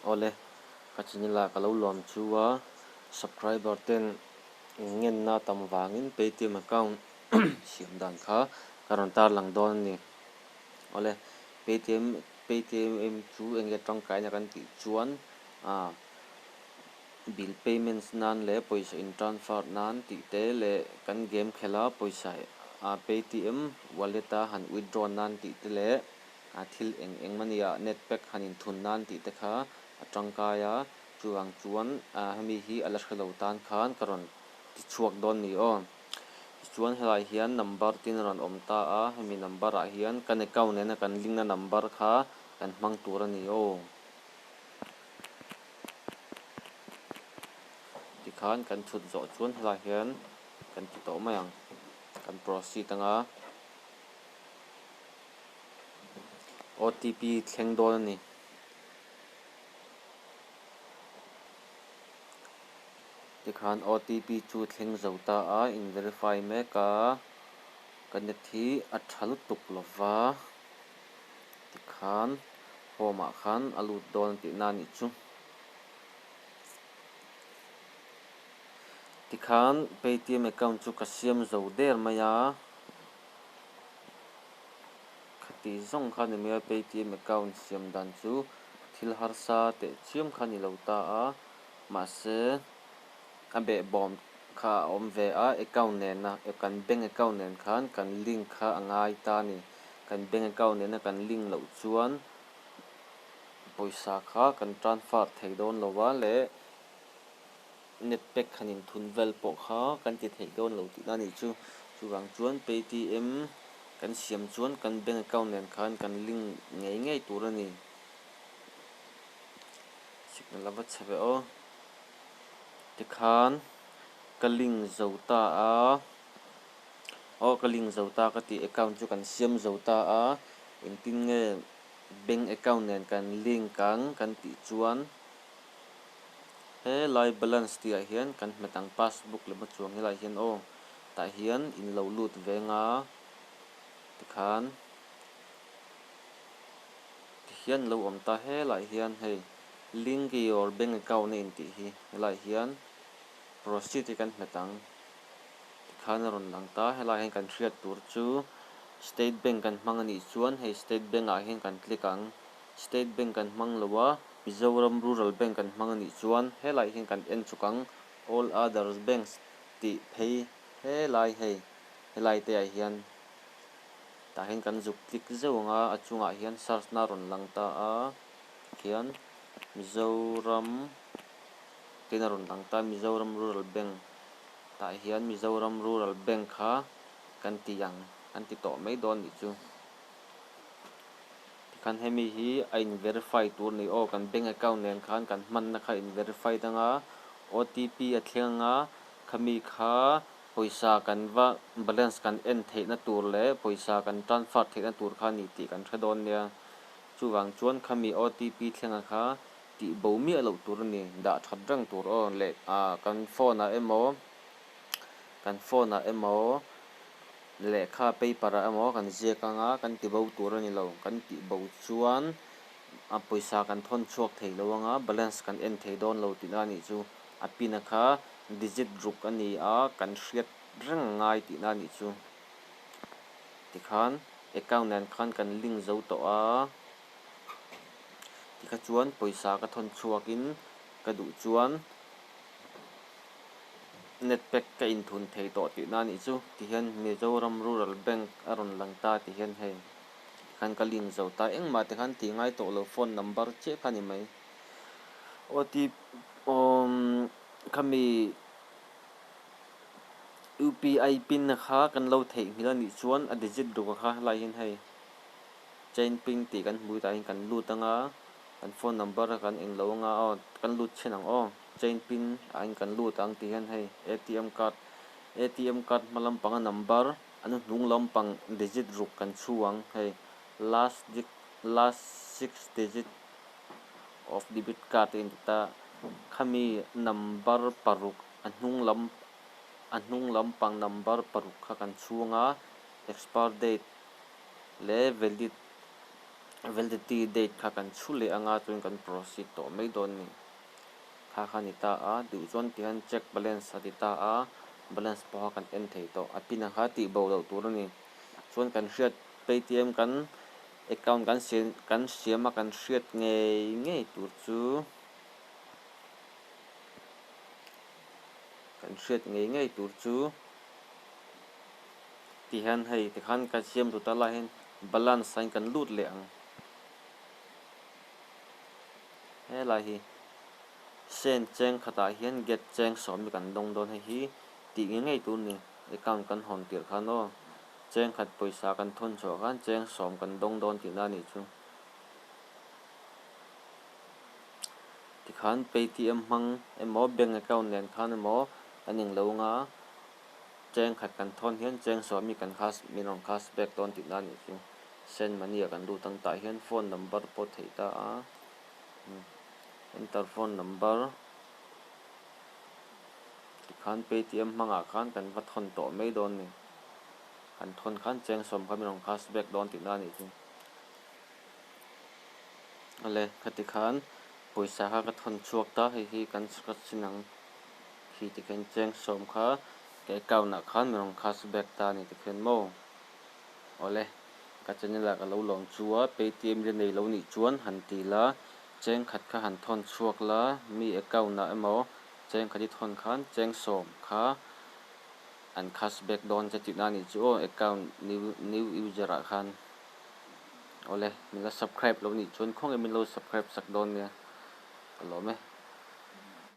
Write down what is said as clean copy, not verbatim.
Awle, ka channel ah ka lo lawm chu a, subscriber ten ngenna tam vangin Paytm account siam dan kha ka rawn tarlang dawn a ni. Awle, Paytm Paytm chu enge tangkaina kan tih chuan ah bill payments nan leh pawisa in transfer nan tih te leh kan game khelh a pawisa ah Paytm wallet a han withdraw nan tih te leh A thil eng eng mania net pack han inthun nan tih te kha a tangkai a, chuvang chuan hemi hi a la hre lo tan khan ka rawn ti chhuak dawn ni aw. Tichuan helaiah hian number tin a rawn awm ta a, hemi number ah hian kan account nena kan link na number kha kan hmang tur a ni aw. Tikhan kan chhut zawh chuan helaiah hian kan ti tawh mai ang, kan proceed anga. OTP thleng dawn a ni. Tikhan OTP chu thleng zo ta a, in verify mek a, ka net hi a tha lutuk lo va, tikhan home ah khan a lut dawn a tihna a nih chu. Tikhan Paytm account chu ka siam zo der mai a. Khati zawng kha ni mai a, Paytm account siam dan chu thil harsa teh chiam kha ni lo ta a, mahse a behbawm kha a awm ve a, account nena kan bank account nen khan kan link kha a ngai ta a ni. Kan bank account nena kan link loh chuan pawisa kha kan transfer thei dawn lo a leh Net pack han inthun vel pawh kha kan ti theih dawn lo tihna a nih chu. Chuvang chuan Paytm kan siam chuan kan bank account nen khan kan link ngei ngei tur a ni. Signal a va chhe ve aw. Tikhan ka link zo ta a, aw ka link zo ta ka tih account chu kan siam zo ta a, engtin nge bank account nen kan link ang kan tih chuan. Helai balance tih ah hian kan hmet ang passbook leh hma chuang helaiah hian aw tah hian in lo lut veng a tikhan tihian lo awm ta helaiah hian hei link your bank account a intih hi helaiah hian proceed hi kan hmet ang tikhan a rawn lang ta helaiah hian kan hriat tur chu state bank kan hmang anih chuan hei state bank ah hian kan click ang state bank kan hmang lo a. Mizoram Rural Bank kan hmang a nih chuan helaiah hian kan en chuk ang, All Others Banks tih phei helai hei helai te ah hian tah hian kan zuk click zeuh ang a, a chungah hian search na a rawn lang ta a khian Mizoram tin a rawn lang ta Mizoram Rural Bank tah hian Mizoram Rural Bank kha kan ti ang kan ti tawh mai dawn nih chu. Tikhan hemi hi a in verify tur a ni aw, kan bank account nen khan kan hmanna kha in verify dang a, OTP a thleng ang a, khami kha pawisa kan va balance kan en theihna tur leh pawisa kan transfer theihna tur kha a ni tih kan hre dawn nia. Chuvang chuan khami OTP thlenga kha tih bo miah loh tur a ni, dah that reng tur aw leh kan phone ah emaw kan phone ah emaw Lehkha paper ah emaw kan ziak anga kan ti bo tur a ni lo. Kan tih bo chuan a pawisa kan thawn chhuak thei lo anga balance kan en thei dawn lo tihna a nih chu. A pin a kha digit ruk a ni a, kan hriat reng ngai tihna a nih chu. Tikhan account nen khan kan link zo tawh a, tikha chuan pawisa ka thawn chhuakin ka duh chuan Net pack ka inthun thei tawh tihna a nih chu tihian Mizoram Rural Bank a rawn lang ta tihian hei khan ka link zo ta engmah te khan tih ngai tawh lo phone number chiah kha ni mai OTP awm khami UPI pin kha kan lo theihnghilh a nih chuan a digit ruk a kha helai hian hei chain pin tih kan hmu tah hian kan lut anga kan phone number a kan englo anga aw kan lut chhin ang aw. Chain pin ah in kan lut ang tih hian hei atm card atm card hma lampanga number a hnuhnung lampang digit ruk kan chhu ang hei last dig last six digit of debit card a inti ta khami number paruk a hnung lam a hnung lampang number paruk kha kan chhung a expire date leh valid. Validity date kha kan chhu leh anga chuan kan proceed tawh mai dawn a ni. Kha kha a ni ta a, duh chuan ti hian check balance a ti ta a, balance pawh kha kan en thei tawh. A pin ang kha tih bo loh tur a ni. Chuan kan hriat Paytm kan account kan siam kan siam a kan hriat ngei ngei tur chu kan hriat ngei ngei tur chu ti hian hei tikhan kan siam duh ta lai hian balance ah hian kan lut leh ang. Helai hi send cheng khatah hian get cheng sawm hi kan dawng dawn hei hi tih ngei ngei tur a ni account kan hawn tirh khan aw cheng khat pawisa kan thawn chhuah khan cheng sawm kan dawng dawn tihna a nih chu. Tikhan paytm hmang emaw bank account nen khan emaw an englo anga cheng khat kan thawn hian cheng sawm hi kan cash min rawn cash back dawn tihna a nih chu. Send money ah kan lut ang tah hian phone number pawh theih ta a enter phone number tikhan paytm hmangah khan kan va thawn tawh mai dawn a ni kan thawn khan cheng sawm kha min rawn cash back dawn tihna a nih chu awle khati khan pawisa kha ka thawn chhuak ta hei hi kan scratch chin ang khi tikhian cheng sawm kha ka account ah khan min rawn cash back ta a ni tikhian maw. Awle, ka channel ah ka lo lawm chu a, Paytm la nei lo nih chuan han ti la, cheng khat kha han thawn chhuak la, mi account ah emaw cheng khat i thawn khan cheng sawm kha an cash back dawn che tihna a nih chu aw account new new user ah khan. Awle, min la subscribe lo nih chuan khawnge min lo subscribe sak dawn nia, ka lawm e.